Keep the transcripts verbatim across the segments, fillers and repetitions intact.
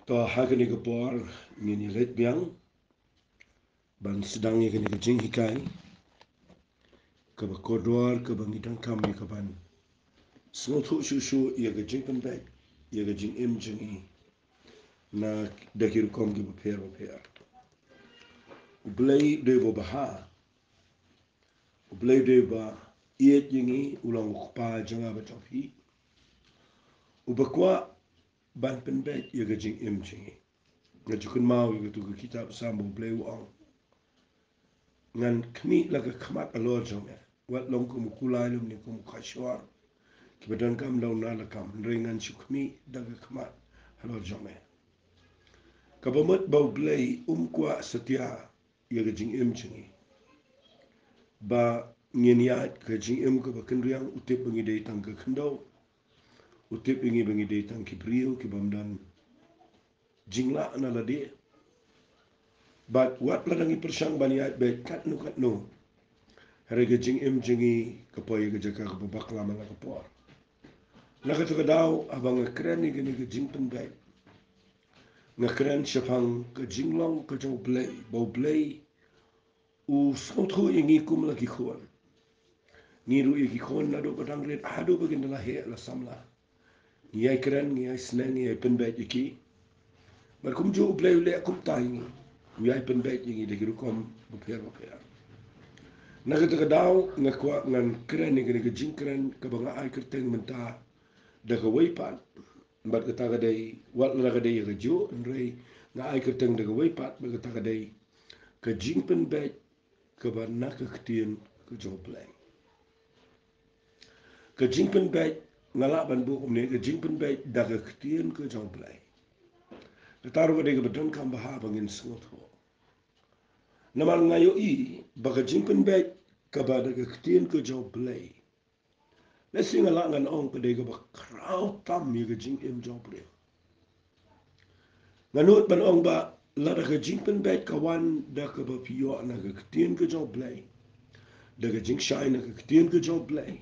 To, ha kane ka por ngin ïa leit biang ban sdang ïa kane ka jinghikai kaba kordor kaba ngi donkam ïa ka ban sngewthuh shuh shuh ïa ka jingpynbeit ïa ka jingim jong ngi na da ki rukom kiba pher ba pher. U Blei u dei uba bha. U Blei u dei uba ïeit ïa ngi, u long u Kpa jong nga bad jong phi, uba kwah ban pynbeit ïa ka jingim jong ngi. Nga ju kynmaw ïa katu ka kitab Salm ba U Blei u ong, ngan khmih la ka khmat halor jong me. Wat long kum u kulai lymne kum u khashor kiba donkam da u nalakam, hynrei ngan shu khmih da ka khmat halor jong me. Kaba mut ba U Blei um kwah satia ïa ka jingim jong ngi, ba ngin ïaid ka jingim kaba kynriang. U tip ba ngi dei tang ka khyndew. U tip ïa ngi ba ngi dei tang ki briew ki bym don jinglah na lade. Bad wat lada ngi pyrshang ban ïaid beit katno katno, hynrei ka jingim jong ngi ka poi ïa ka jaka kaba bakla man la ka por. Na kata ka daw, haba nga kren ïa kane ka jingpynbeit, nga kren shaphang ka jinglong ka jong U Blei, ba U Blei u sngewthuh ïa ngi kum la ki khun. Ngi ruh ïa ki khun naduh ba dang rit haduh ba kin da la heh la samla, ngi ïai kren, ngi ïai sneng, ngi ïai pynbeit ïa ki. Bad kumjuh U Blei u leh kumta ïa ngi, u ïai pynbeit ïa ngi da ki rukom bapher bapher. Na kata ka daw nga kwah ngan kren ïa kane ka jingkren kaba nga ai kyrteng mynta da kawei pat, bad kata ka dei, wat la ka dei ïa kajuh, hynrei nga ai kyrteng da kawei pat, bad kata ka dei ka jingpynbeit kaba na ka ktien ka jong U Blei. Ka jingpynbeit, nga lah ban buh kumne, ka jingpynbeit da ka ktien ka jong U Blei. Kata ruh ka dei kaba donkam bha ba ngin sngewthuh. Namar nga ïohi ba ka jingpynbeit kaba da ka ktien ka jong U Blei, lehse nga lah ngan ong ka dei kaba khraw tam ïa ka jingim jong u briew. Nga nud ban ong ba lada ka jingpynbeit ka wan da kaba phi ïoh na ka ktien ka jong U Blei, da ka jingshai na ka ktien ka jong U Blei,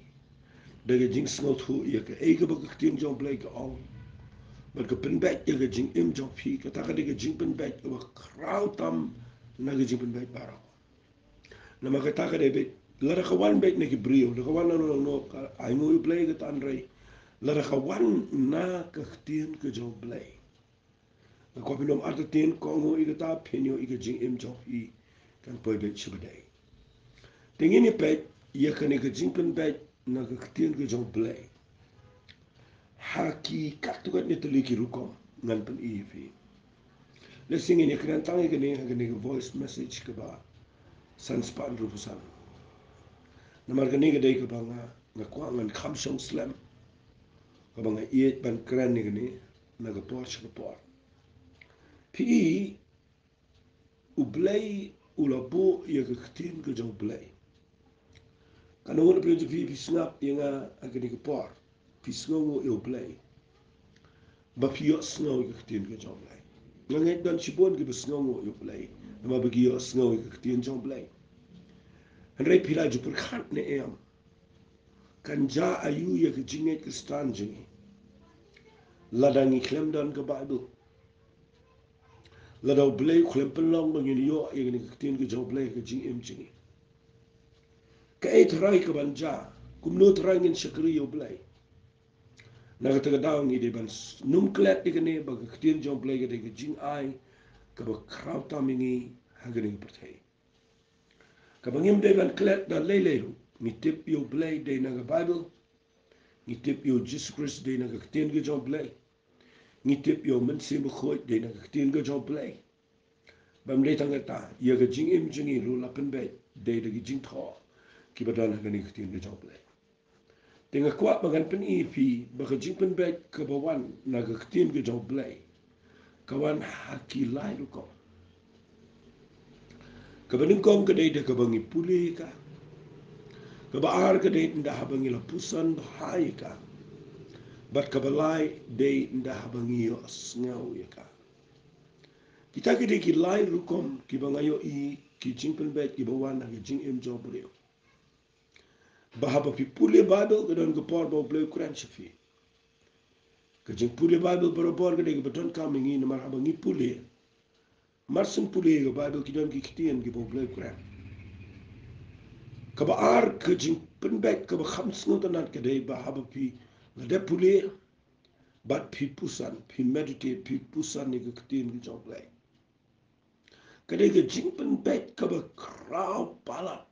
da ka jingsngewthuh ïa kaei kaba ka ktien jong U Blei ka ong, bad ka pynbeit ïa ka jingim jong phi, kata ka dei ka jingpynbeit kaba khraw tam na ka jingpynbeit baroh. Namar kata ka dei beit, lada ka wan beit na ki briew, lada ka wan na u nongno, ka ainguh ïa U Blei kata, hynrei lada ka wan na ka ktien ka jong U Blei, nga kwah phin ym artatien, kohnguh ïa kata, phin ïohi ka jingim jong phi kan poi beit sha ba dei. Te ngin ïa peit ïa kane ka jingpynbeit na ka ktien ka jong U Blei ha ki katto katne tylli ki rukom, ngan pyni ïa phi. Lehse ngin ïa kren tang ïa kane ha kane ka voice message kaba san spah hynriewphew san. Namar kane ka dei kaba nga, nga kwah ngan kham shong slem, kaba nga ïeit ban kren ïa kane na ka por sha ka por. Phi i, U Blei u la buh ïa ka ktien ka jong U Blei. Katno ngut na phi, phi sngap ïa nga ha kane ka por, phi sngewnguh ïa U Blei, ba phi ïohsngew ïa ka ktien ka jong U Blei? Nga ngeit don shibun kiba sngewnguh ïa U Blei namar ba ki ïohsngew ïa ka ktien jong U Blei. Hynrei phi la ju pyrkhat ne em, kan jia aïu ïa ka jingngeit Khristan jong ngi lada ngi khlem don ka Baibl? Lada U Blei u khlem pynlong ba ngin ïoh ïa kane ka ktien ka jong U Blei ha ka jingim jong ngi, kaei tharai kaban jia? Kumno tharai ngin shakri ïa U Blei? Na kata ka daw ngi dei ban s-, nym klet ïa kane ba ka ktien jong U Blei ka dei ka jingai kaba khraw tam ïa ngi ha kane ka pyrthei. Kaba ngim dei ban klet da lei lei ruh. Ngi tip ïa U Blei dei na ka Baibl. Ngi tip ïa U Jisu Khrist dei na ka ktien ka jong U Blei. Ngi tip ïa U Mynsiem Bakhuid dei na ka ktien ka jong U Blei. Bym dei tang kata, ïa ka jingim jong ngi ruh la pynbeit dei da ki jingthoh kiba don ha kane ka ktien ka jong U Blei. Te nga kwah ba ngan pyni ïa phi ba ka jingpynbeit kaba wan na ka ktien ka jong U Blei ka wan ha ki lai rukom. Kaba nyngkong ka dei da kaba ngi pule ïa ka. Kaba ar ka dei ynda haba ngi la puson bha ïa ka. Bad kaba lai dei ynda haba ngi ïohsngew ïa ka. Kita ki dei ki lai rukom kiba nga ïohi ki jingpynbeit kiba wan ha ka jingim jong u briew. Ba haba phi pule Baibl ka don ka por ba U Blei u kren sha phi. Ka jingpule Baibl barabor ka dei kaba donkam ïa ngi namar haba ngi pule, mar shen pule ïa ka Baibl ki don ki ktien kiba U Blei u kren. Kaba ar ka jingpynbeit kaba kham sngewtynnat ka dei ba haba phi la dep pule bad phi puson, phi meditate, phi puson ïa ka ktien ka jong U Blei. Ka dei ka jingpynbeit kaba khraw palat.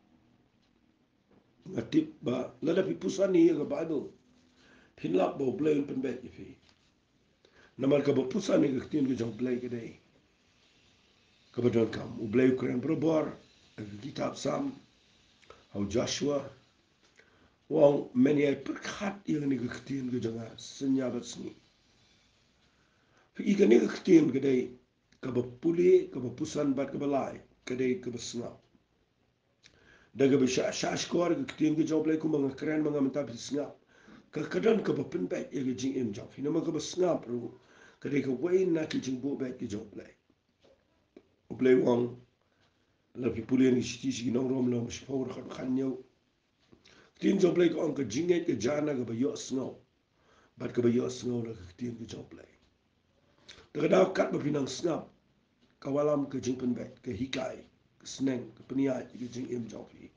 Nga tip ba lada phi puson ïa ka Baibl, phin lap ba U Blei un pynbeit ïa phi. Namar kaba puson ïa ka ktien ka jong U Blei ka dei kaba donkam. U Blei u kren barabor ha ka kitab Salm, ha u Joshua, u ong, men ïai pyrkhat ïa kane ka ktien ka jong nga synñia bad sngi. Phi i, kane ka ktien ka dei kaba pule, kaba puson bad kaba lai ka dei kaba sngap. Da kaba shah, shah shkor ka ktien ka jong U Blei kumba nga kren ma nga mynta, phi sngap. Ka, ka don kaba pynbeit ïa ka jingim jong phi. Namar kaba sngap ruh ka dei kawei na ki jingbuh beit ka jong U Blei. U Blei u ong, lada phi pule na ki shithi sha ki nong Rom lynnong ba shiphew, dkhot ba khathynñiew, ka ktien jong U Blei ka ong, ka jingngeit ka jia na kaba ïohsngew, bad kaba ïohsngew na ka ktien ka jong U Blei. Te ka daw katba phi nang sngap, ka wallam ka jingpynbeit, ka hikai, ka sneng, ka pynïaid ïa ka jingim jong phi,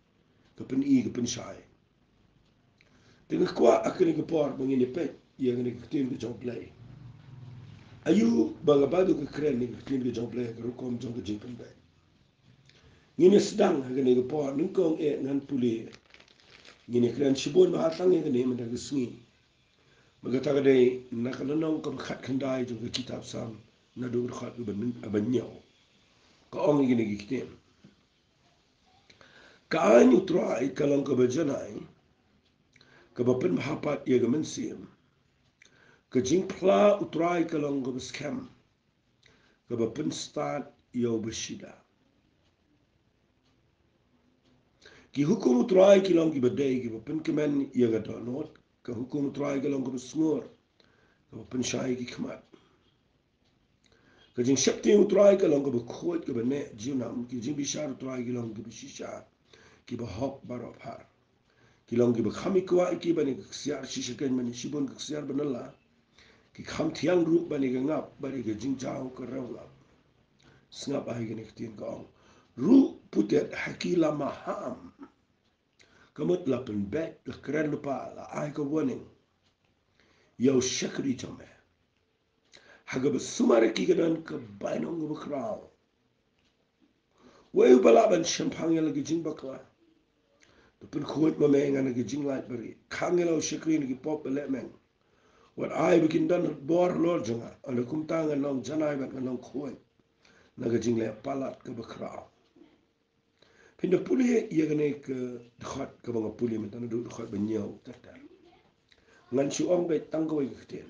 ka pyni, ka pynshai. Te nga kwah ha kane ka por ba ngin ïa peit ïa kane ka ktien ka jong U Blei. Aïu ba ka Baibl ka kren ïa ka ktien ka jong U Blei ha ka rukom jong ka jingpynbeit. Ngin ïa sdang ha kane ka por, nyngkong eh ngan pule. Ngin ïa kren shibun bha tang ïa kane mynta ka sngi. Bad kata ka dei na ka lynnong kaba khatkhyndai jong ka kitab Salm, naduh dkhot kaba hynñiew. Ka ong ïa kine ki ktien. Ka aiñ U Trai ka long kaba janai, kaba pynbha pat ïa ka mynsiem. Ka jingphla U Trai ka long kaba skhem, kaba pynstad ïa uba shida. Ki hukum U Trai ki long kiba dei, kiba pynkmen ïa ka dohnud. Ka hukum U Trai ka long kaba sngur, kaba pynshai ïa ki khmat. Ka jingsheptieng U Trai ka long kaba khuid, kaba neh junom. Ki jingbishar U Trai ki long kiba shisha, kiba hok baroh phar. Ki long kiba kham ïa kwah ïa ki ban ïa ka ksiar shisha keiñ, ban ïa shibun ka ksiar ba nylla. Ki kham thiang ruh ban ïa ka ngap, ban ïa ka jingjaw ka riew ngap. Sngap bha ïa kane ka ktien, ka ong, ruh putet ha ki la maham. Ka mut la pynbeit, la kren lypa, la ai ka warning ïa u shakri jong me. Ha kaba sumar ïa ki ka don ka bainong kaba khraw. Uei uba lah ban shemphang ïa la ka jingbakla? To pynkhuid ma me nga na ka jinglait bari. Khang ïa la u shakri na ki pop ba lehmeng. Wat ai ba kin don bor halor jong nga. Ynda kumta ngan long janai bad ngan long khuid na ka jingleh palat kaba khraw. Phin da pule ïa kane ka dkhot kaba nga pule mynta, naduh dkhot ba hynñiew ter ter. Ngan shu ong beit tang kawei ka ktien,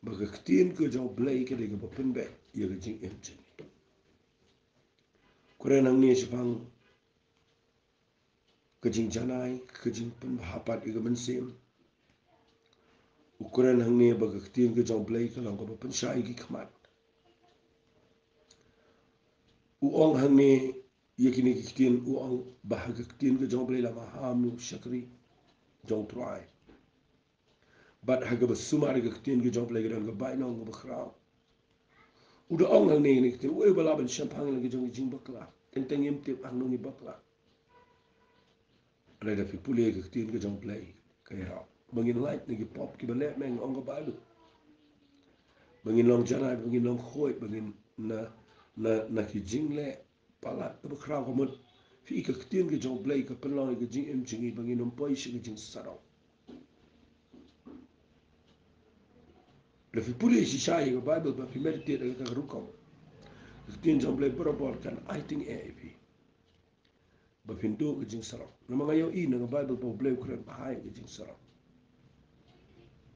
ba ka ktien ka jong U Blei ka dei kaba pynbeit ïa ka jingim jong ngi. Kren hangne shaphang ka jingjanai, ka jingpynbha pat ïa ka mynsiem. U kren hangne ba ka ktien ka jong U Blei ka long kaba pynshai ïa ki khmat. U ong hangne ïa kine ki ktien, u ong ba ha ka ktien ka jong U Blei la maham u shakri jong U Trai. Bad ha kaba sumar ïa ka ktien ka jong U Blei ka don ka bainong kaba khraw. U da ong hangne ïa kine ki ktien, uei uba lah ban shemphang ïa la ka jong ka jingbakla? Teng teng ngim tip hangno ngi bakla. Lada phi pule ïa ka ktien ka jong U Blei, ka ïarap ba ngin lait na ki pop kiba lehmeng, ong ka Baibl. Ba ngin long janai, ba ngin long khuid, ba ngin na, na, na ki jingleh palat kaba khraw. Ka mut phi i, ka ktien ka jong U Blei ka pynlong ïa ka jingim jong ngi ba ngin ym poi sha ka jingsarong. Lada phi pule shisha ïa ka Baibl bad phi meditate ha kata ka rukom, ka ktien jong U Blei barabor kan ai tyngeh ïa phi ba phin duh ka jingsarong. Namar nga ïohi na ka Baibl ba U Blei u kren bha ïa ka jingsarong.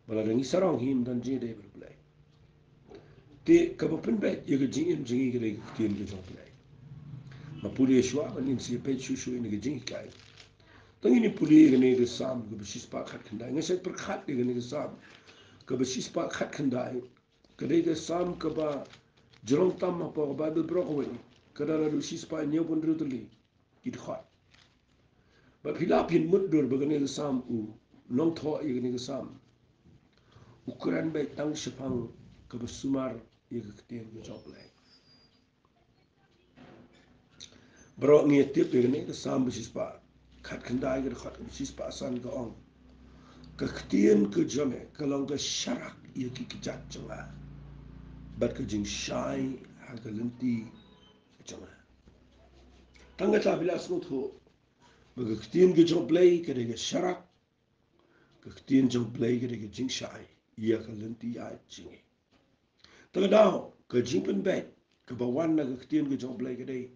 Ba lada ngi sarong hi, ym don jingïadei bad U Blei. Te kaba pynbeit ïa ka jingim jong ngi ka dei ka ktien ka jong U Blei. Nga pule shuwa ban ngin sa peit shuh shuh ïa kane ka jinghikai. Tang ngin ïa pule ïa kane ka Salm kaba shispah khatkhyndai. Nga shait pyrkhat ïa kane ka Salm kaba shispah khatkhyndai. Ka dei ka Salm kaba jrong tam hapoh ka Baibl baroh kawei. Ka don haduh shispah hynñiewphew hynriew tylli ki dkhot. Bad phi lah phin mutdur ba kane ka Salm, u nongthoh ïa kane ka Salm, u kren beit tang shaphang kaba sumar ïa ka ktien ka jong U Blei. Baroh ngi ïa tip ïa kane ka Salm ba shispah khatkhyndai, ka dkhot kaba shispah san ka ong: Ka ktien ka jong me ka long ka sharak ïa ki kjat jong nga, bad ka jingshai ha ka lynti ka jong nga. Tang kata phi la sngewthuh ba ka ktien ka jong U Blei ka dei ka sharak, ka ktien jong U Blei ka dei ka jingshai ïa ka lynti ïaid jong ngi. Te ka daw, ka jingpynbeit kaba wan na ka ktien ka jong U Blei ka dei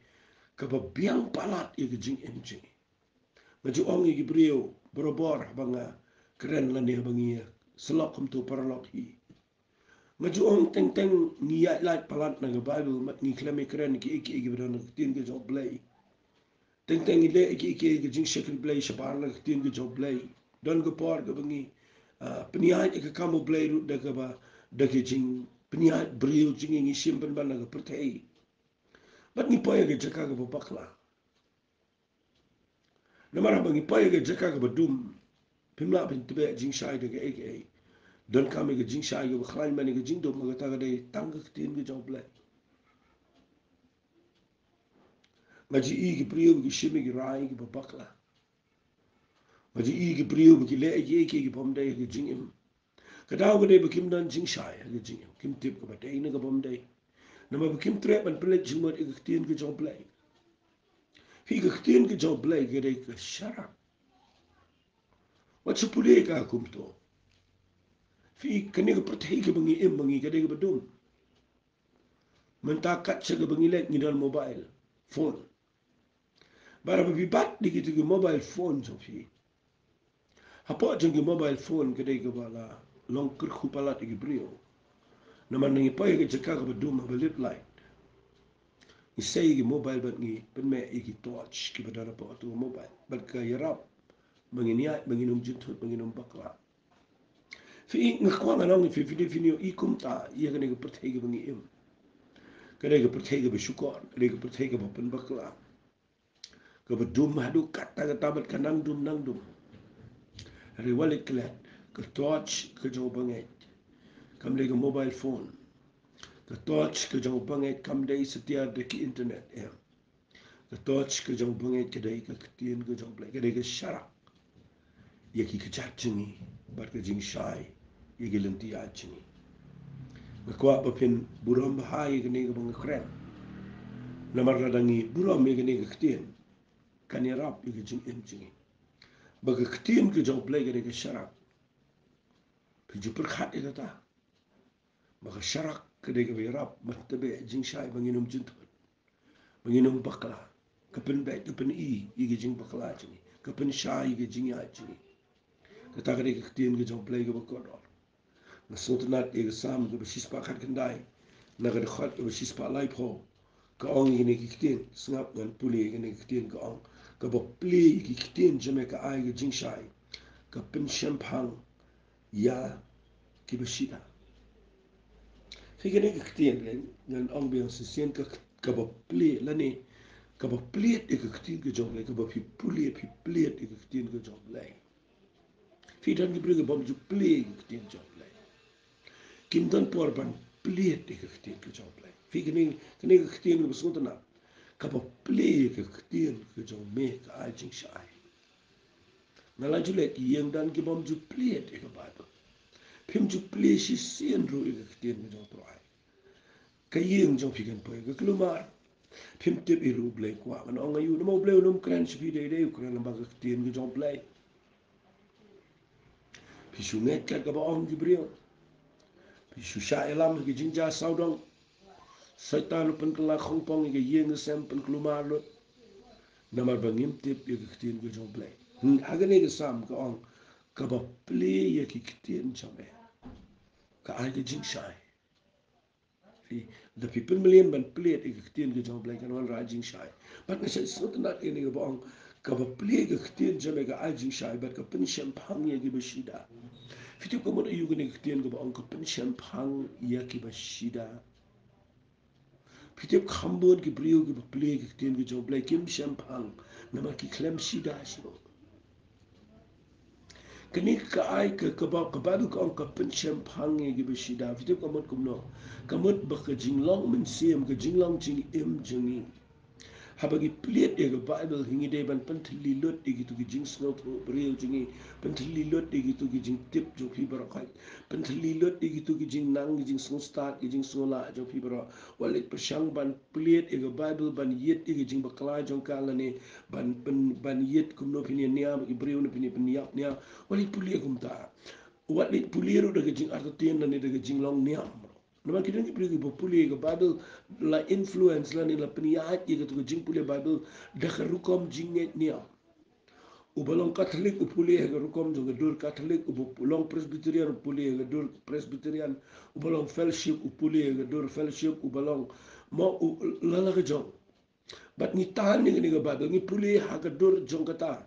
kaba biang palat ïa ka jingim jong ngi. Nga ju ong ïa ki briew barabor haba nga kren lane haba ngi ïa sylok kumto paralok hi. Nga ju ong teng teng ngi ïaid lait palat na ka Baibl, mat ngi khlem ïa kren kiei kiei kiba don ha ka ktien ka jong U Blei. Teng teng ngi leh kiei kiei ki jingshakri Blei shabar na ka ktien ka jong U Blei. Don ka por kaba ngi, ah, pynïaid ïa ka kam U Blei ruh da kaba, da ki jingpynïaid briew jong ngi, ngi shim pynban na ka pyrthei. Bad ngi poi ha ka jaka kaba bakla. Namar haba ngi poi ha ka jaka kaba dum, phim lah ban tbeh jingshai da kaei kaei. Donkam ïa ka jingshai kaba khlaiñ ban ïa ka jingdum, ma kata ka dei tang ka ktien ka jong U Blei. Nga ju i ki briew ba ki shim ïa ki rai kiba bakla. Nga ju i ki briew ba ki leh ïa kiei kiei kibym dei ha ka jingim. Ka daw ka dei ba kim don jingshai ha ka jingim, kim tip kaba dei ne kabym dei. Namar ba kim treh ban pynleit jingmut ïa ka ktien ka jong U Blei. Phi, ka ktien ka jong U Blei ka dei ka sharak. Wat shu pule ka kumto. Phi, kane ka pyrthei kaba ngi im ma ngi ka dei kaba dum. Mynta kat sha kaba ngi leit ngi don mobile phone. Bad haba phi bat da kito ki mobile phone jong phi, hapoh jong ki mobile phone ka dei kaba la long kyrkhu palat ïa ki briew. Namar ngi poi ha ka jaka kaba dum haba lip light, ngi sei ïa ki mobile bad ngi pynmih ïa ki torch kiba don hapoh kato ka mobile. Bad ka ïarap ba ngin ïaid, ba ngin ym jynthut, ba ngin ym bakla. Phi, nga kwah ngan ong ïa phi, phi dei phin ïohi kumta ïa kane ka pyrthei kaba ngi im. Ka dei ka pyrthei kaba shukor, ka dei ka pyrthei kaba pynbakla, kaba dum haduh katta katta bad ka nang dum nang dum. Hynrei wat leit klet, ka torch ka jong u bangeit kam dei ka mobile phone. Ka torch ka jong u bangeit kam dei satia da ki internet, em. Ka torch ka jong u bangeit ka dei ka ktien ka jong u Blei, ka dei ka sharak ïa ki kjat jong ngi bad ka jingshai ïa ki lynti ïaid jong ngi. Nga kwah ba phin burom bha ïa kane kaba nga kren. Namar lada ngi burom ïa kane ka ktien, kan ïarap ïa ka jingim jong ngi. Ba ka ktien ka jong u Blei ka dei ka sharak. Phi ju pyrkhat ïa kata. Ba ka sharak ka dei kaba ïarap ban tbeh jingshai ba ngin ym jynthut, ba ngin ym bakla. Ka pynbeit, ka pyni ïa ki jingbakla jong ngi, ka pynshai ïa ki jingïaid jong ngi. Kata ka dei ka ktien ka jong u Blei kaba kordor. Nga sngewtynnat ïa ka Salm kaba shispah khatkhyndai, na ka dkhot kaba shispah laiphew. Ka ong ïa kine ki ktien, sngap ngan pule ïa kine ki ktien, ka ong: Kaba plie ïa ki ktien jong me ka ai ka jingshai, ka pynshemphang ïa kiba shida. Phi, kane ka ktien, ngan ong biang shisien, ka, kaba plie lane kaba plied ïa ka ktien ka jong u Blei, kaba phi pule, phi plied ïa ka ktien ka jong u Blei. Phi, don ki briew kibym ju plie ïa ka ktien jong u Blei. Kim don por ban plied ïa ka ktien ka jong u Blei. Phi, kane, kane ka ktien kaba sngewtynnat. Kaba plie ïa ka ktien ka jong me ka ai jingshai. Nga la ju leh ïing, don kibym ju plied ïa ka Baibl. Phim ju plie shisien ruh ïa ka ktien ka jong u Trai. Ka ïing jong phi kan poi ha ka kulmar. Phim tip ei ruh u Blei u kwah ban ong aïu. Namar u Blei um kren sha phi dei dei, u kren lyngba ka ktien ka jong u Blei. Phi shu ngeit kat kaba ong ki briew. Phi shu shah ïalam ha ki jingjia sawdong. Soitan u pynkylla khongpong ïa ka ïing ka sem, pynkulmar lut. Namar ba ngim tip ïa ka ktien ka jong u Blei. Hmm, ha kane ka Salm ka ong: Kaba plie ïa ki ktien jong me ka ai ka jingshai. Phi, lada phi pynmlien ban plied ïa ka ktien ka jong u Blei, kan wanrah jingshai. Bad nga sngewtynnat ïa kane kaba ong: Kaba plie ïa ka ktien jong me ka ai jingshai, bad ka pynshemphang ïa kiba shida. Phi tip ka mut aïu kane ka ktien kaba ong ka pynshemphang ïa kiba shida? Phi tip, kham bun ki briew kiba plie ïa ka ktien ka jong u Blei kim shemphang namar ki khlem shida shuh. Kane ka ai ka, ka ba, ka Baibl ka ong ka pynshemphang ïa kiba shida. Phi tip ka mut kumno? Ka mut ba ka jinglong mynsiem, ka jinglong jingim jong ngi, haba ngi plie ïa ka Baibl, ngi dei ban pynthylli lut ïa kito ki jingsngewthuh briew jong ngi, pynthylli lut ïa kito ki jingtip jong phi baroh khoit, pynthylli lut ïa kito ki jingnang, ki jingsngewstad, ki jingsngewlah jong phi baroh. Wat leit pyrshang ban plie ïa ka Baibl, ban ïit ïa ka jingbakla jong ka lane ban pyn, ban ïit kumno phin ïa niam ïa ki briew ne phin ïa pynïap niam. Wat leit pule kumta. Wat leit pule ruh da ka jingartatien lane da ka jinglong niam. Namar ki don ki briew kiba pule ka Baibl, la influence lane la pynïaid ïa kato ka jingpule Baibl da ka rukom jingngeit niam. Uba long Katholik u pule ha ka rukom jong ka dur Katholik, uba long Presbyterian u pule ha ka dur Presbyterian, uba long Fellowship u pule ha ka dur Fellowship, uba long mo u la la ka jong. Bad ngi tan ïa kane ka Baibl, ngi pule ha ka dur jong kata.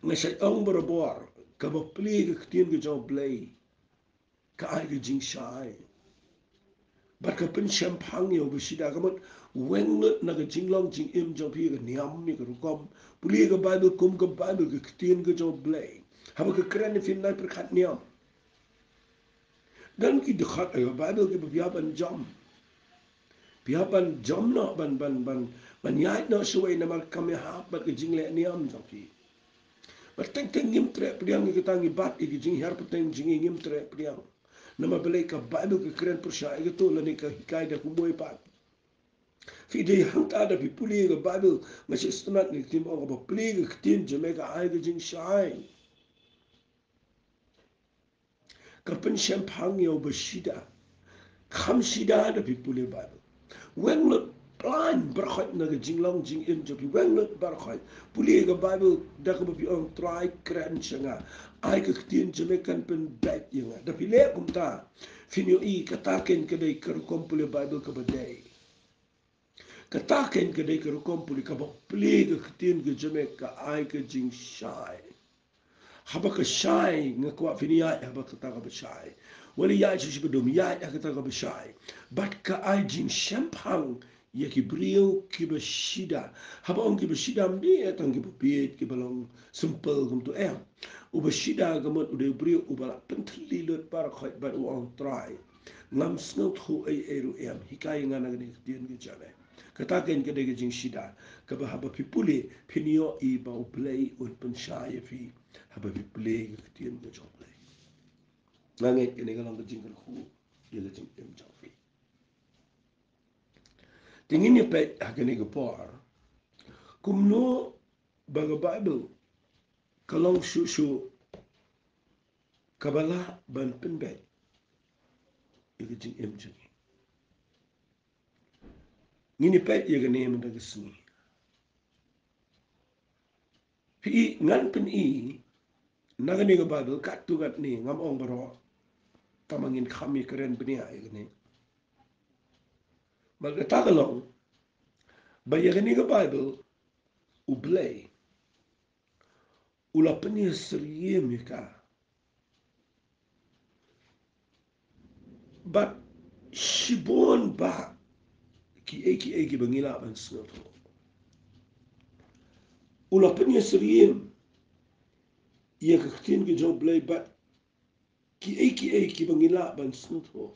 Nga shait ong barabor, kaba plie ka ktien ka jong U Blei ka ai ka jingshai bad ka pynshemphang ïa uba shida. Ka mut, weng lut na ka jinglong jingim jong phi, ka niam ne ka rukom. Pule ka Baibl kum ka Baibl, ka ktien ka jong U Blei. Haba ka kren ïa phi, nai pyrkhat niam. Don ki dkhot ha ka Baibl kiba phi hap ban jam. Phi hap ban jam noh, ban, ban, ban, ban ïaid noh shawei namar kam ïahap bad ka jingleh niam jong phi. Bad teng teng ngim treh pdiang ïa kata, ngi bat ïa ka jinghiar pateng jong ngi, ngim treh pdiang. Namar balei? Ka Baibl ka kren pyrshah ïa kato, lane ka hikai da kumwei pat. Phi dei hangta da phi pule ka Baibl, nga sngewtynnat ïa ka ktien, ong kaba plie ka ktien jong me ka ai ka jingshai. Ka pynshemphang ïa uba shida. Kham shida da phi pule Baibl. Weng lut, plan baroh khoit na ka jinglong jingim jong phi. Weng lut baroh khoit. Pule ka Baibl da kaba phi ong, Trai, kren sha nga. Ai ka ktien jong me kan pynbeit ïa nga. Da phi leh kumta, phin ïohi kata keiñ ka dei ka rukom pule Baibl kaba dei. Kata keiñ ka dei ka rukom pule, kaba plie ka ktien ka jong me ka ai ka jingshai. Haba ka shai, nga kwah phin ïaid haba kata kaba shai. Wat ïaid shuh shuh ba dum, ïaid ha kata kaba shai. Bad ka ai jingshemphang ïa ki briew kiba shida. Haba ong kiba shida, ym dei tang kiba bieit, kiba long simple kumto, em. Uba shida ka mut u dei u briew uba la pynthylli lut baroh khoit bad u ong, Trai, ngam sngewthuh ei ei ruh, em, hikai ïa nga na kane ka ktien ka jong me. Kata keiñ ka dei ka jingshida kaba haba phi pule, phin ïohi ba U Blei un pynshai ïa phi haba phi pule ka ktien ka jong U Blei. Nga ngeit kane ka long ka jingkyrkhu ïa ka jingim jong phi. Te ngin ïa peit ha kane ka por kumno ba ka Baibl ka long shuh shuh kaba lah ban pynbeit ïa ka jingim jong ngi. Ngin ïa peit ïa kane mynta ka sngi. Phi i, ngan pyni na kane ka Baibl katto katne, ngam ong baroh, tangba ngin kham ïa kren bniah ïa kane. Bad kata ka long ba ïa kane ka Baibl U Blei u la pynïasyriem ïa ka bad shibun bah kiei kiei kiba ngi lah ban sngewthuh. U la pynïasyriem ïa ka ktien ka jong U Blei bad kiei kiei kiba ngi lah ban sngewthuh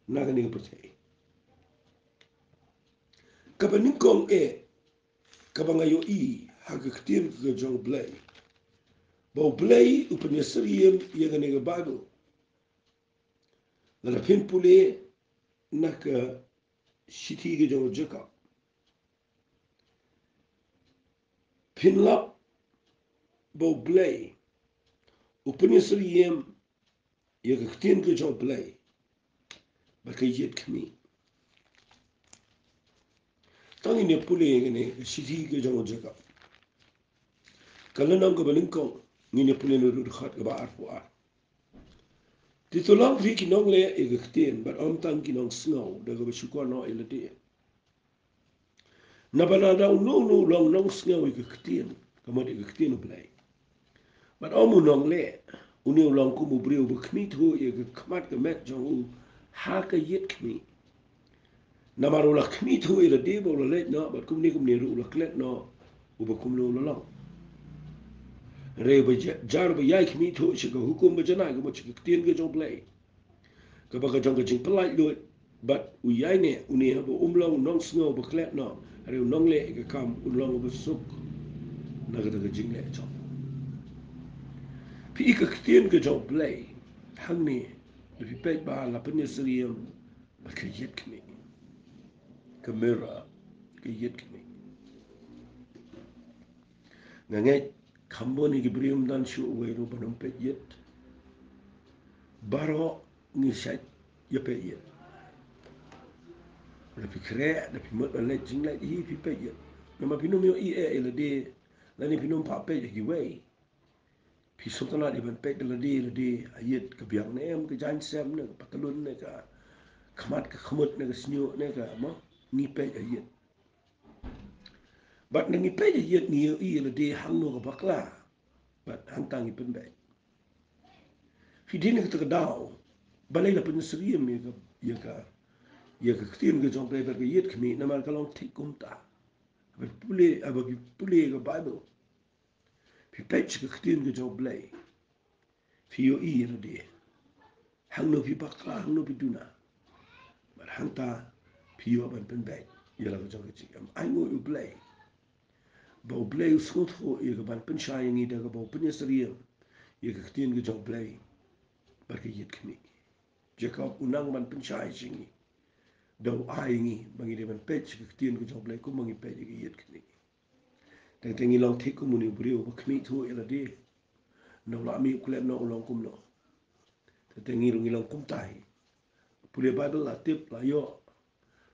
na kane ka pyrthei. Kaba nyngkong eh, kaba nga ïohi ha ka ktien ka jong U Blei, ba U Blei u pynïasyriem ïa kane ka Baibl. Lada phin pule na ka shithi ka jong u Jakob, phin lap ba U Blei u pynïasyriem ïa ka ktien ka jong U Blei bad ka ïit khmih. Tang ngin ïa pule ïa kane ka shithi ka jong u Jakob, ka lynnong kaba nyngkong, ngin ïa pule na u dkhot kaba arphew ar. Te to long phi ki nongleh ïa ka ktien bad ym tang ki nongsngew, da kaba shu kwah noh ïa lade. Naba lada uno uno u long nongsngew ïa ka ktien, ka mut ïa ka ktien U Blei, bad ym u nongleh, une u long kum u briew uba khmih thuh ïa ka khmat ka met jong u ha ka ïit khmih. Namar u la khmih thuh ïa lade ba u la leit noh, bad kumne kumne ruh u la klet noh uba kumno u la long. Hynrei ba ja-, jar ba ïai khmih thuh sha ka hukum ba janai, ka mut sha ka ktien ka jong U Blei, kaba ka jong ka jingpyllait luid, bad u ïaineh une haba um long u nongsngew ba klet noh, hynrei u nongleh ïa ka kam un long uba suk na kata ka jingleh jong u. Phi i ka ktien ka jong U Blei hangne, lada phi peit ba la pynïasyriem bad ka ïit khmih. Ka mirror, ka ïit khmih. Nga ngeit kham bun hi ki briew ym don shuh uwei ruh ban ym peit ïit. Baroh ngi shait ïa peit ïit. Da phi khreh, da phi mut ban leit jingleit hi, phi peit ïit. Namar phin ym ïohi eh ïa lade, lane phin ym pat peit ïa kiwei. Phi sngewtynnat ïa ban peit da lade lade, ha ïit, ka biang ne em, ka jaiñ sem ne, ka patlun ne, ka khmat ka khmut ne, ka shñiuh ne, ka mo, ngi peit ha ïit. Bad nda ngi peit ha ïit ngi ïohi ïa lade hangno ka bakla. Bad hangta ngi pynbeit. Phi dei na kata ka daw, balei la pynïasyriem ïa ka, ïa ka, ïa ka ktien ka jong U Blei bad ka ïit khmih, namar ka long thik kumta. Haba pule, haba phi pule ka Baibl, phi peit sha ka ktien ka jong U Blei, phi ïohi ïa lade hangno phi bakla, hangno phi duna. Bad hangta phi ïoh ban pynbeit ïa la ka jong ka jingim. Ainguh ïa U Blei ba U Blei u sngewthuh ïa ka ban pynshai ïa ngi da kaba u pynïasyriem ïa ka ktien ka jong U Blei bad ka ïit khmih. Jakob u nang ban pynshai sha ngi da u ai ïa ngi ba ngi dei ban peit sha ka ktien ka jong U Blei kumba ngi peit ïa ka ïit khmih. Teng teng ngi long thik kum une u briew ba khmih thuh ïa lade. Nda u la mih u klet noh u long kumno. Teng teng ngi ruh ngi long kumta hi. Pule Baibl la tip la ïoh.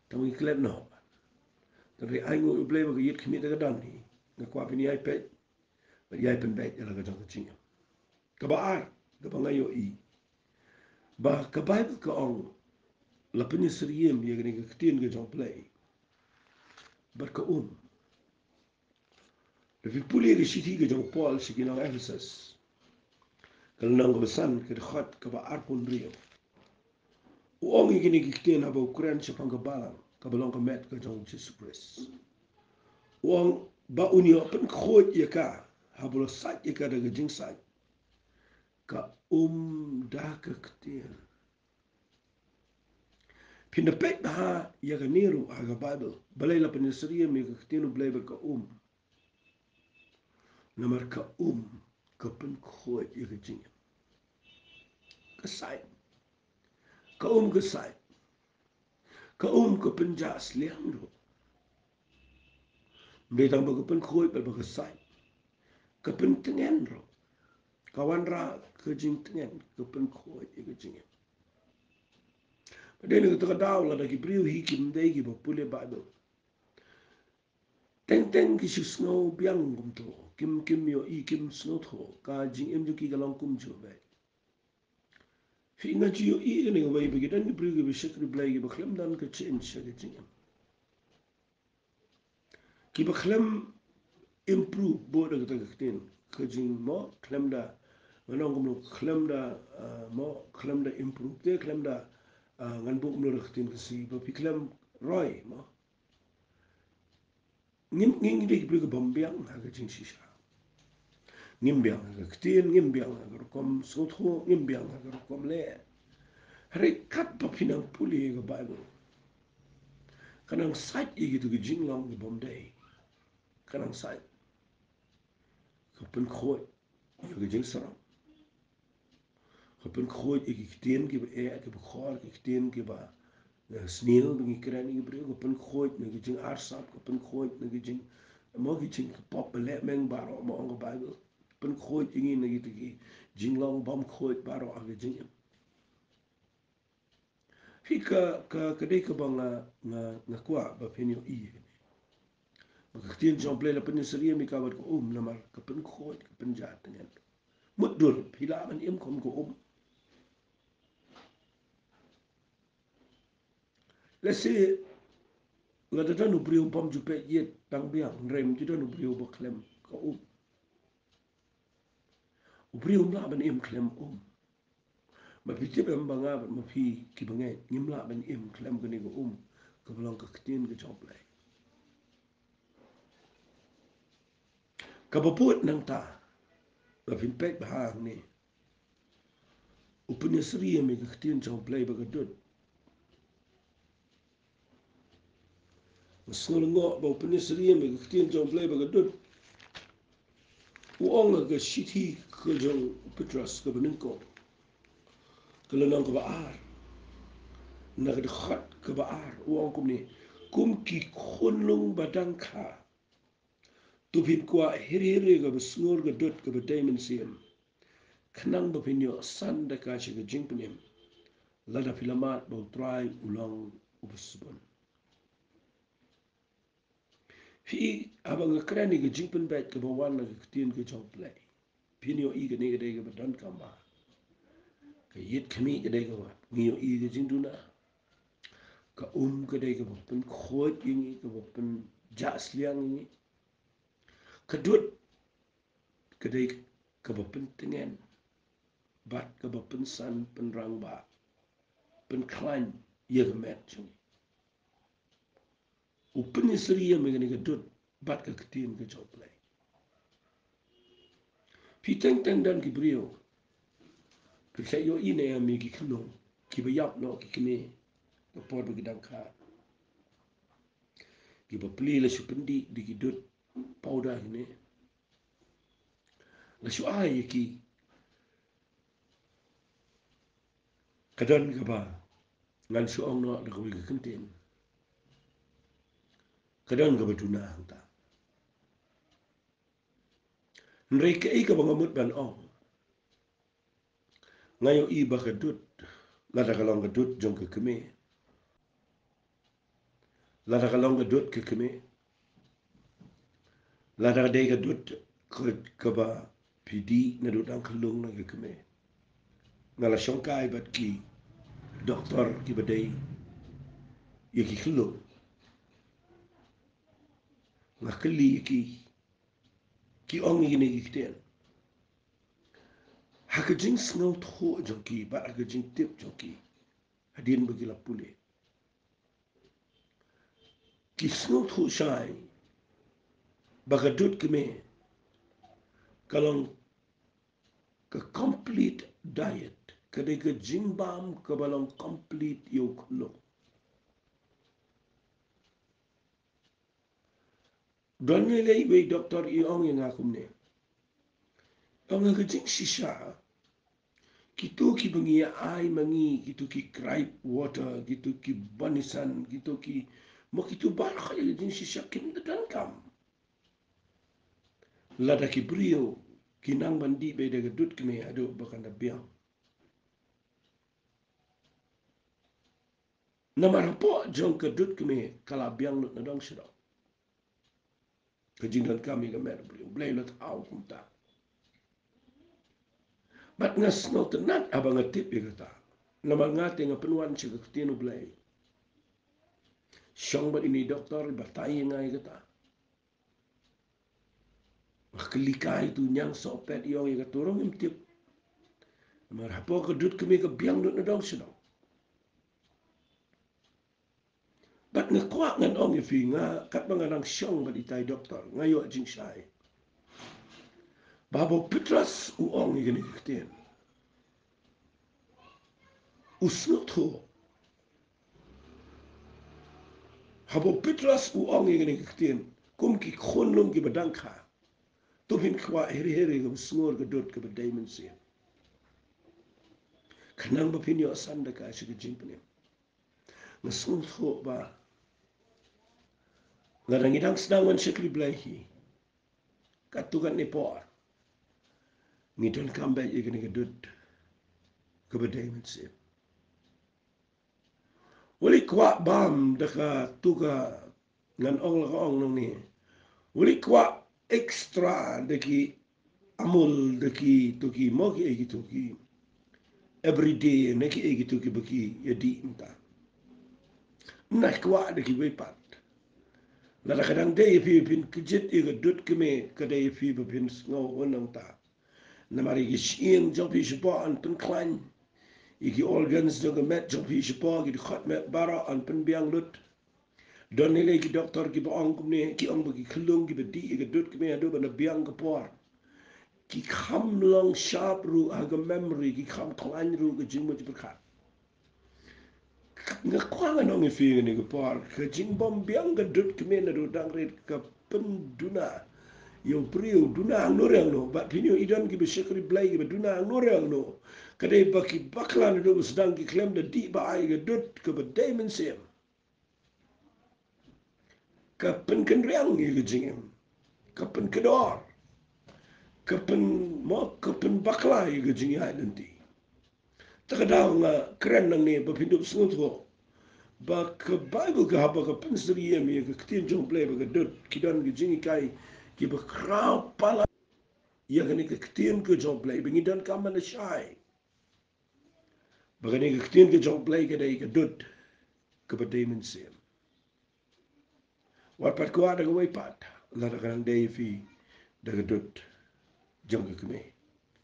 Tang ngi klet noh. Tang hynrei ainguh ïa U Blei ba ka ïit khmih te ka don hi. Nga kwah phin ïai peit bad ïai pynbeit ïa la ka jong ka jingim. Kaba ar, kaba nga ïohi ba ka Baibl ka ong la pynïasyriem ïa kane ka ktien ka jong U Blei bad ka um. Lada phi pule ka shithi ka jong u Paul sha ki nong Ephesus, ka lynnong kaba san, ka dkhot kaba arphew hynriew, u ong ïa kine ki ktien haba u kren shaphang ka balang kaba long ka met ka jong U Jisu Khrist. U ong ba un ïoh pynkhuid ïa ka haba u la sait ïa ka da ka jingsait ka um da ka ktien. Phin da peit bha ïa kane ruh ha ka Baibl, balei la pynïasyriem ïa ka ktien U Blei bad ka um. Namar ka um ka pynkhuid ïa ka jingim. Ka sait. Ka um ka sait. Ka um ka pynjah sliang ruh. Ym dei tang ba ka pynkhuid bad ba ka sait, ka pyntngen ruh. Ka wanrah ka jingtngen, ka pynkhuid ïa ka jingim. Bad dei na kata ka daw lada ki briew hi kim dei kiba pule Baibl, teng teng ki shu sngew biang kumto, kim, kim ïohi, kim sngewthuh, ka jingim jong ki ka long kumjuh beit. Phi, nga ju ïohi kane kawei ba ki don ki briew kiba shakri Blei kiba khlem don ka change sha ka jingim. Kiba khlem improve bad da kata ka ktien ka jing mo, khlem da, ngan ong kumno, khlem da, ah, mo, khlem da improve te, khlem da, ah, ngan buh kumno da ka ktien Khasi, ba phi khlem roi mo. Ngim, ngim dei ki briew ki bym biang ha ka jingshisha. Ngim biang ha ka ktien, ngim biang ha ka rukom sngewthuh, ngim biang ha ka rukom leh. Hynrei katba phi nang pule ka Baibl, ka nang sait ïa kito ki jinglong ki bym dei. Ka nang sait. Ka pynkhuid ïa ka jingsarong. Ka pynkhuid ïa ki ktien kiba eh, kiba khor, ki ktien kiba, eh, sniew ba ngi kren ïa ki briew, ka pynkhuid ïa ki jingarsap, ka pynkhuid ïa ki jing, mo, ki jingpop ba leh meng baroh, mo, ong ka Baibl. Pynkhuid ïa ngi na kito ki jinglong bymkhuid baroh ha ka jingim. Hi ka, ka, ka dei kaba nga, nga, nga kwah ba phin ïohi ïa kane. Ba ka ktien jong U Blei la pynïasyriem ïa ka bad ka um namar ka pynkhuid, ka pynjah tngen. Mutdur phi lah ban im kum ka um. Lehse lada don u briew bym ju peit ïit tang biang, hynrei ym ju don u briew ba khlem ka um. U briew um lah ban im khlem um. Ma phi tip em ba nga bad ma phi kiba ngeit ngim lah ban im khlem kane ka um kaba long ka ktien ka jong U Blei. Kaba bud nangta, ba phin peit bha hangne. U pynïasyriem ïa ka ktien jong U Blei ba ka dud. Nga sngew lyngngoh ba u pynïasyriem ïa ka ktien jong U Blei ba ka dud. U ong ha ka shithi ka jong u Petros kaba nyngkong, ka lynnong kaba ar, na ka dkhot kaba ar, u ong kumne: Kum ki khunlung ba dang kha, to phin kwah hir hir ïa kaba sngur ka dud kaba dei mynsiem, khnang ba phin ïoh san da ka sha ka jingpynim, lada phi la mad ba U Trai u long uba sbun. Phi, haba nga kren ïa ka jingpynbeit kaba wan na ka ktien ka jong U Blei, phin ïohi kane ka dei kaba donkam bha. Ka ïit khmih ka dei kaba ngi ïohi ka jingduna. Ka um ka dei kaba pynkhuid ïa ngi, kaba pynjah sliang ïa ngi. Ka dud ka dei kaba pyntngen bad kaba pynsan pynrangbah, pynkhlaiñ ïa ka met jong ngi. U pynïasyriem ïa kane ka dud bad ka ktien ka jong U Blei. Phi, teng teng don ki briew, phi sa ïohi ne em, ïa ki khyllung kiba ïap noh ki kmie ka por ba ki dang kha, kiba plie la shu pyndih da ki dud powder kine, la shu ai ïa ki. Ka don kaba ngan shu ong noh da kawei ka kyntien, ka don kaba duna hangta. Hynrei kaei kaba nga mut ban ong, nga ïohi ba ka dud, lada ka long ka dud jong ka kmie, lada ka long ka dud ka kmie, lada ka dei ka dud ka, kaba phi dih naduh dang khyllung na ka kmie. Nga la shongkai bad ki doktor kiba dei ïa ki khyllung. Nga kylli ïa ki, ki ong ïa kine ki ktien ha ka jingsngewthuh jong ki bad ha ka jingtip jong ki hadien ba ki la pule. Ki sngewthuh shai ba ka dud kmie ka long ka complete diet, ka dei ka jingbam kaba long complete ïa u khyllung. Don lei lei iwei doktor i ong ïa nga kumne, ong ha ka jingshisha, kito kiba ngi ïa ai ma ngi, kito ki gripe water, kito ki banisan, kito ki, mo, kito baroh ha ka jingshisha kim da donkam lada ki briew ki nang ban dih beit da ka dud kmie haduh ba kan da biang. Namar hapoh jong ka dud kmie ka la biang lut na dong sha dong ka jingdonkam ïa ka met U Blei, U Blei u la thaw kumta. Bad nga sngewtynnat haba nga tip ïa kata. Namar nga te nga pynwan sha ka ktien U Blei. Shong bad ine i doktor i batai ïa nga ïa kata. Nga kylli kai tu ñiang sohpet, i ong ïa katu ruh ngim tip. Namar hapoh ka dud kmie ka biang lut na dong sha dong. Bad nga kwah ngan ong ïa phi, nga katba nga dang shong bad itai doktor nga ïoh jingshai ba haba u Petros u ong ïa kane ka ktien, u sngewthuh. Haba u Petros u ong ïa kane ka ktien, kum ki khunlung kiba dang kha, to phin kwah hir hir ïa kaba sngur ka dud kaba dei mynsiem, khnang ba phin ïoh san da ka sha ka jingpynim. Nga sngewthuh ba lada ngi dang sdang ban shakri Blei hi, katto katne por ngi donkam beit ïa kane ka dud kaba dei mynsiem. Wat leit kwah bam da katu ka, ngan ong la ka ong nangne, wat leit kwah extra da ki Amul, da kitu ki, mo, kiei kitu ki everyday, ne kiei kitu kiba ki ïa dih mynta. Wat leit kwah da kiwei pat. Lada ka dang dei ïa phi ba phin kjit ïa ka dud kmie, ka dei ïa phi ba phin sngew hun nangta. Namar ïa ki shyieng jong phi shapoh yn pynkhlaiñ, ïa ki organs jong ka met jong phi shapoh, ki dkhot met baroh yn pynbiang lut. Don lei lei ki doktor kiba ong kumne, ki ong ba ki khyllung kiba dih ïa ka dud kmie haduh ban da biang ka por, ki kham long sharp ruh ha ka memory, ki kham khlaiñ ruh ka jingmut jingpyrkhat. Nga kwah ngan ong ïa phi kane ka por, ka jingbym biang ka dud kmie naduh dang rit ka pynduna ïa u briew, duna hangno re hangno. Bad phi ïohi don kiba shakri Blei kiba duna hangno re hangno. Ka dei ba ki bakla naduh ba sdang ki khlem da dih ba ai ka dud kaba dei mynsiem. Ka pynkynriang ïa ka jingim, ka pynkdor, ka pyn, mo, ka pynbakla ïa ka jingïaid lynti. Ta ka daw nga kren nangne ba phin dup sngewthuh ba ka Baibl ka haba ka pynsyriem ïa ka ktien jong Blei ba ka dud, ki don ka jinghikai kiba khraw palat ïa kane ka ktien ka jong Blei ba ngi donkam ban shai. Ba kane ka ktien ka jong Blei ka dei ka dud kaba dei mynsiem. Wat pat kwah da kawei pat, lada ka dang dei ïa phi da ka dud jong ka kmie.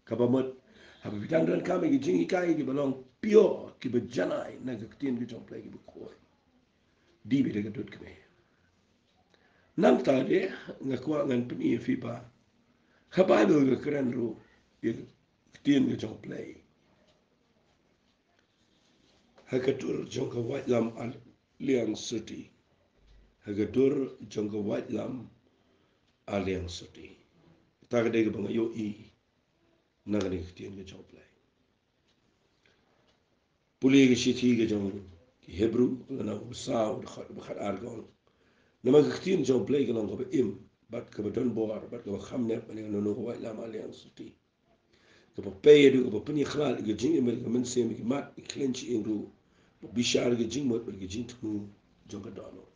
Kaba mut, haba phi dang donkam ïa ki jinghikai kiba long pure, kiba janai na ka ktien ka jong Blei kiba khuid, dih phi da ka dud kmie. Nangta de nga kwah ngan pyni ïa phi ba ka Baibl ka kren ruh ïa ka ktien ka jong Blei ha ka dur jong ka waitlam a liang syrti. Ha ka dur jong ka waitlam a liang syrti. Ta ka dei kaba nga ïohi na kane ka ktien ka jong Blei. Pule ka shithi ka jong ki Hebru, lynnong ba saw, dkhot ba khatar ka ong: Namar ka ktien jong Blei ka long kaba im, bad kaba don bor, bad kaba kham nep, bad kaba nonong ka waitlam a liang syrti. Kaba pei haduh kaba pynïakhlad ïa ka jingim bad ka mynsiem, ïa ki mat, ïa ki khlieh shyieng ruh, ba bishar ïa ka jingmut bad ka jingthmu jong ka dohnud.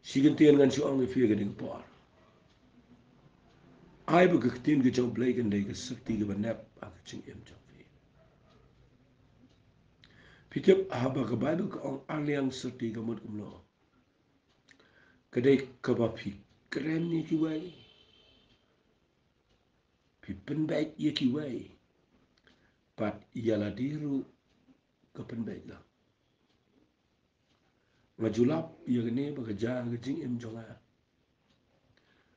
Shi kyntien ngan shu ong ïa phi ha kane ka por. Ai ba ka ktien ka jong Blei kan dei ka syrti kaba nep ha ka jingim jong phi. Phi tip haba ka Baibl ka ong a liang syrti ka mut kumno? Ka dei kaba phi kren ïa kiwei, phi pynbeit ïa kiwei, bad ïa lade ruh ka pynbeit lang. Nga ju lap ïa kane ba ka jia ha ka jingim jong nga,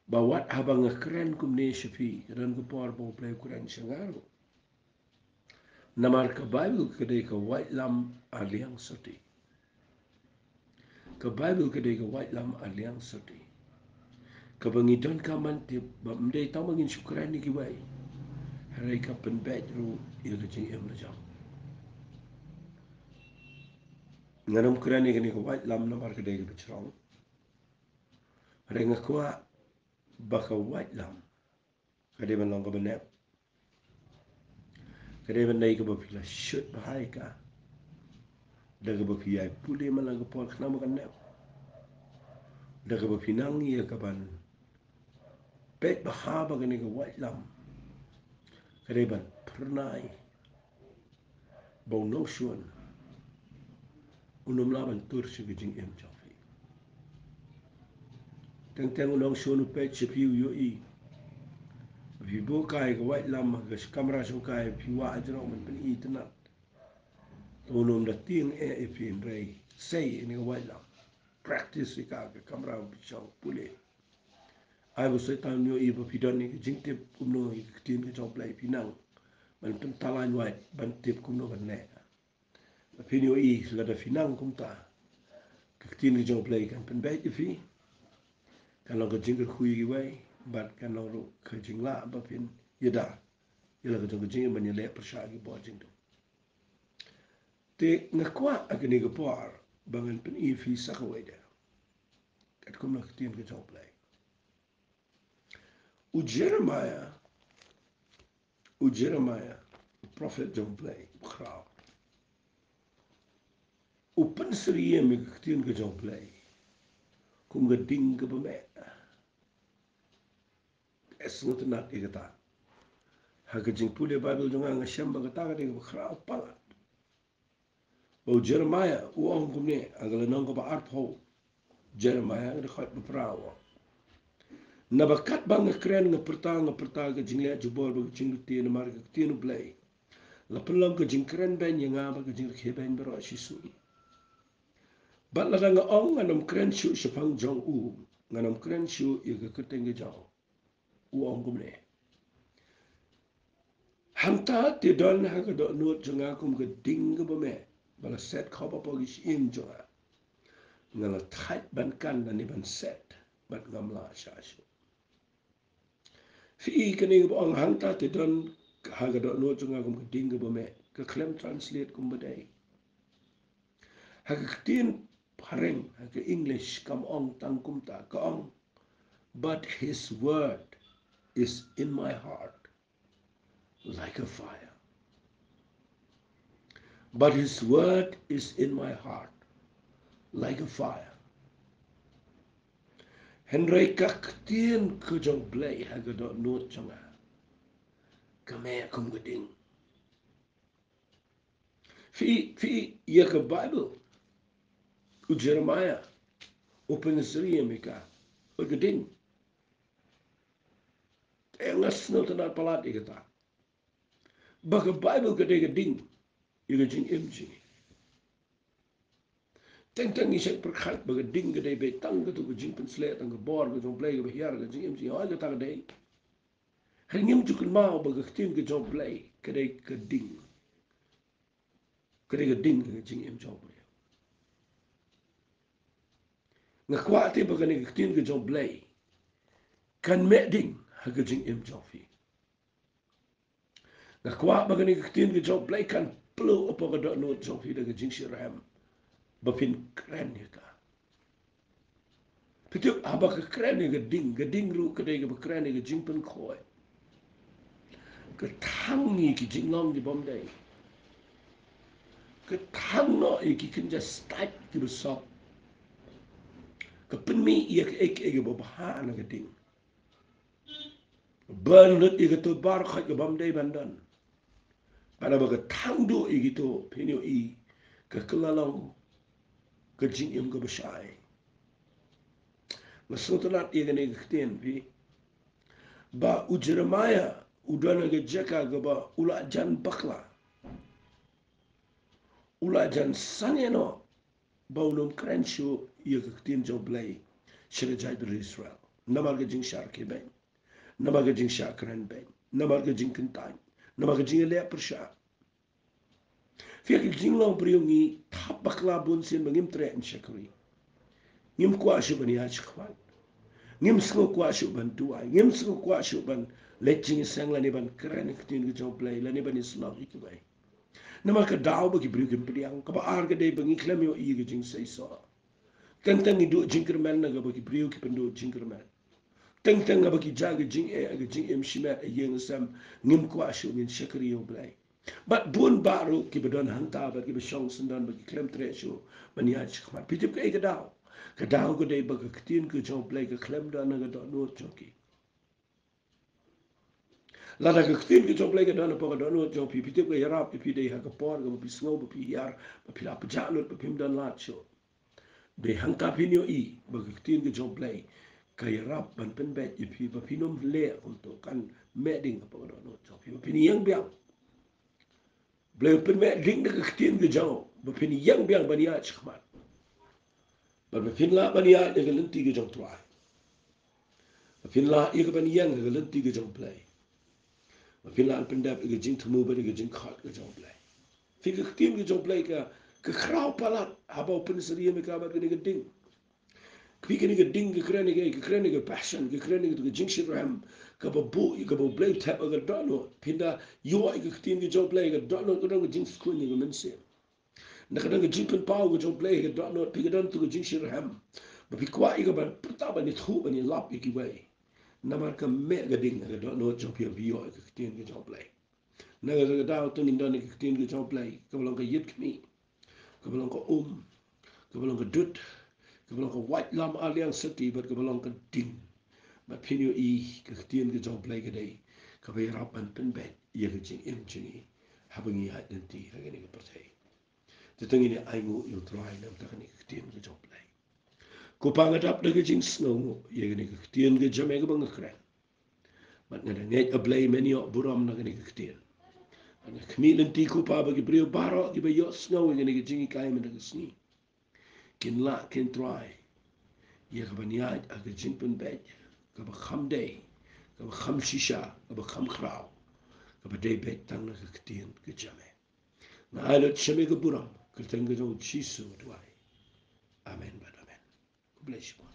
ba wat haba nga kren kumne sha phi, ka don ka por ba U Blei u kren sha nga ruh. Namar ka Baibl ka dei ka waitlam a liang syrti. Ka Baibl ka dei ka waitlam a liang syrti, kaba ngi donkam ban tip ba ym dei tang ba ngin shu kren ïa kiwei, hynrei ka pynbeit ruh ïa ka jingim la jong. Ngan ym kren ïa kane ka waitlam namar ka dei kaba jrong. Hynrei nga kwah ba ka waitlam ka dei ban long kaba nep. Ka dei ban dei kaba phi la shut bha ïa ka, da kaba phi ïai pule man la ka por khnang ba kan nep, da kaba phi nang ïa ka ban peit bha ba kane ka waitlam ka dei ban phyrnai ba u nongshun un ym lah ban tur sha ka jingim jong phi. Teng teng u nongshun u peit sha phi, u ïohi ba phi buh kai ka waitlam ha ka kamra shongkai, phi wah hajrong ban pyni itynnat. To un ym da tieng eh ïa phi, hynrei sei ïa kane ka waitlam, practice ïa ka ha ka kamra ba phi shong pule. Ai ba u Soitan un ïohi ba phi don ïa ka jingtip kumno ïa ka ktien ka jong U Blei, phi nang ban pyntalaiñ wait ban tip kumno ban leh. Ba phin ïohi lada phi nang kumta, ka ktien ka jong U Blei kan pynbeit ïa phi, kan long ka jingkyrkhu ïa kiwei, bad kan long ruh ka jinglah ba phin ïada ïa la ka jong ka jingim ban ïaleh pyrshah ïa ki bor jingdum. Te nga kwah ha kane ka por ba ngan pyni ïa phi sa kawei de, katkum na ka ktien ka jong U Blei. U Jeremiah, u Jeremiah, u prophet jong U Blei bakhraw, u pynsyriem ïa ka ktien ka jong U Blei kum ka ding kaba meh. Bad sngewtynnat ïa kata. Ha ka jingpule Baibl jong nga, nga shem ba kata ka dei kaba khraw palat. Ba u Jeremiah u ong kumne ha ka lynnong kaba arphew, Jeremiah ka dkhot ba phra u ong: Naba katba nga kren nga pyrta, nga pyrta ka jingleh jubor bad ka jinglute namar ka ktien U Blei la pynlong ka jingkren beiñ ïa nga bad ka jingrakhe beiñ baroh shisngi. Bad lada nga ong, ngan ym kren shuh shaphang jong u, ngan ym kren shuh ïa ka kyrteng ka jong u. u ong kumne: Hangta te don ha ka dohnud jong nga kum ka ding kaba meh, ba la set khop hapoh ki shyieng jong nga. Nga la thait ban kan lane ban set, bad ngam lah shah shuh. Phi i kane kaba ong hangta te don ha ka dohnud jong nga kum ka ding kaba meh, ka khlem translate kumba dei. Ha ka ktien phareng, ha ka English, kam ong tang kumta, ka ong: But his word is in my heart like a fire. But his word is in my heart like a fire. Hynrei ka ktien ka jong U Blei ha ka dohnud jong nga ka meh kum ka ding. Phi, phi, ïa ka Baibl, u Jeremiah u pynsyriem ïa ka, u ka ding. Te nga sngewtynnad palat ïa kata, ba ka Baibl ka dei ka ding ïa ka jingim jong ngi. Teng teng ngi shait pyrkhat ba ka ding ka dei beit tang katto ka jingpynshlur, tang ka bor ka jong U Blei kaba hiar ka jingim jong ngi. Hooid, kata ka dei. Hynrei ngim ju kynmaw ba ka ktien ka jong U Blei ka dei ka ding, ka dei ka ding ka jingim jong U Blei. Nga kwah te ba kane ka ktien ka jong U Blei kan meh ding ha ka jingim jong phi. Nga kwah ba kane ka ktien ka jong U Blei kan pynlut hapoh ka dohnud jong phi da ka jingshitrhem ba phin kren ïa ka. Phi tip, haba ka kren ïa ka ding, ka ding ruh ka dei kaba kren ïa ka jingpynkhoi. Ka thang ïa ki jinglong ki bym dei. Ka thang noh ïa ki kynja stait kiba sop. Ka pynmih ïa kaei kaei kaba bha na ka ding. Ban lut ïa kato baroh ka bym dei ban don. Bad haba ka thang duh ïa kito, phin ïohi ka kylla long ka jingim kaba shai. Nga sngewtynnad ïa kane ka ktien, phi, ba u Jeremiah u don ha ka jaka kaba u la jan bakla. U la jan sangeh noh ba un ym kren shuh ïa ka ktien jong U Blei sha ka jaitbynriew Israel. Namar ka jingshah kyrkieh, namar ka jingshah kren beiñ, namar ka jingkyntait, namar ka jingïaleh pyrshah. Phi, ka jinglong briew ngi thap bakla bun sien ba ngim treh ban shakri. Ngim kwah shuh ban ïaid shakhmat. Ngim sngewkwah shuh ban duwai. Ngim sngewkwah shuh ban leit jingïaseng lane ban kren ka ktien ka jong U Blei lane ban ïasyllok ïa kiwei. Namar ka daw ba ki briew kim pdiang. Kaba ar ka dei ba ngi khlem ïohi ïa ka jingseisoh. Teng teng ngi duh jingkyrmen na kaba ki briew ki pynduh jingkyrmen. Teng teng haba ki jah ka jingeh, ka jingim shimet ha ïing ha sem, ngim kwah shuh ngin shakri ïa U Blei. Bad bun baroh kiba don hangta bad kiba shong syndon ba ki khlem treh shuh ban ïaid shakhmat. Phi tip kaei ka daw? Ka daw ka dei ba ka ktien ka jong U Blei ka khlem don ha ka dohnud jong ki. Lada ka ktien ka jong U Blei ka don hapoh ka dohnud jong phi, phi tip ka ïarap ïa phi dei ha ka por kaba phi sngew ba phi hiar, ba phi la pjah lut, ba phim don lad shuh. Dei hangta phin ïohi ba ka ktien ka jong U Blei ka ïarap ban pynbeit ïa phi ba phin ym leh kumto, kan meh ding hapoh ka dohnud jong phi ba phin ïeng biang. U Blei u pynmeh ding da ka ktien ka jong u ba phin ïeng biang ban ïaid shakhmat. Bad ba phin lah ban ïaid ha ka lynti ka jong U Trai. Ba phin lah ïa ka ban ïeng ha ka lynti ka jong U Blei. Ba phin lah ban pyndep ïa ka jingthmu bad ïa ka jingkhot ka jong U Blei. Phi, ka ktien ka jong U Blei ka, ka khraw palat haba u pynsyriem ïa ka bad kane ka ding. Phi, kane ka ding ka kren ïa ka, ka kren ïa ka passion, ka kren ïa ka jingshitrhem, kaba buh ïa kaba U Blei u thep ha ka dohnud. Phin da ïoh ïa ka ktien ka jong U Blei ha ka dohnud, ka don ka jingskhem ïa ka mynsiem. Na ka don ka jingpynpaw ka jong U Blei ha ka dohnud, phi, ka don tu ka jingshitrhem. Ba phi kwah ïa ka ban pyrta, ban ïathuh, ban ïalap ïa kiwei. Namar ka meh ka ding ha ka dohnud jong phi haba phi ïoh ïa ka ktien ka jong U Blei. Na kata ka daw te ngin don ïa ka ktien ka jong U Blei kaba long ka ïit khmih, kaba long ka um, kaba long ka dud, kaba long ka waitlam aliang sati bad kaba long ka ding. Bad phin ïohi ka ktien ka jong U Blei ka dei kaba ïarap ban pynbeit ïa ka jingim jong ngi haba ngi ïaid lynti ha kane ka pyrthei. Te to ngin ïa ainguh ïa U Trai na ka bynta kane ka ktien ka jong U Blei. Ko Pa, nga dap da ka jingsngewnguh ïa kane ka ktien ka jong me kaba nga kren. Bad nga da ngeit, A Blei, men ïoh burom na kane ka ktien. Bad nga khmih lynti, ko Pa, ba ki briew baroh kiba ïohsngew ïa kane ka jinghikai mynta ka sngi kin lah, kin try ïa ka ban ïaid ha ka jingpynbeit kaba kham dei, kaba kham shisha, kaba kham khraw, kaba dei beit tang na ka ktien ka jong me. Nga ai lut sha me ka burom, kyrteng ka jong u Jisu nga duwai. Amen bad amen. Khublei shibun.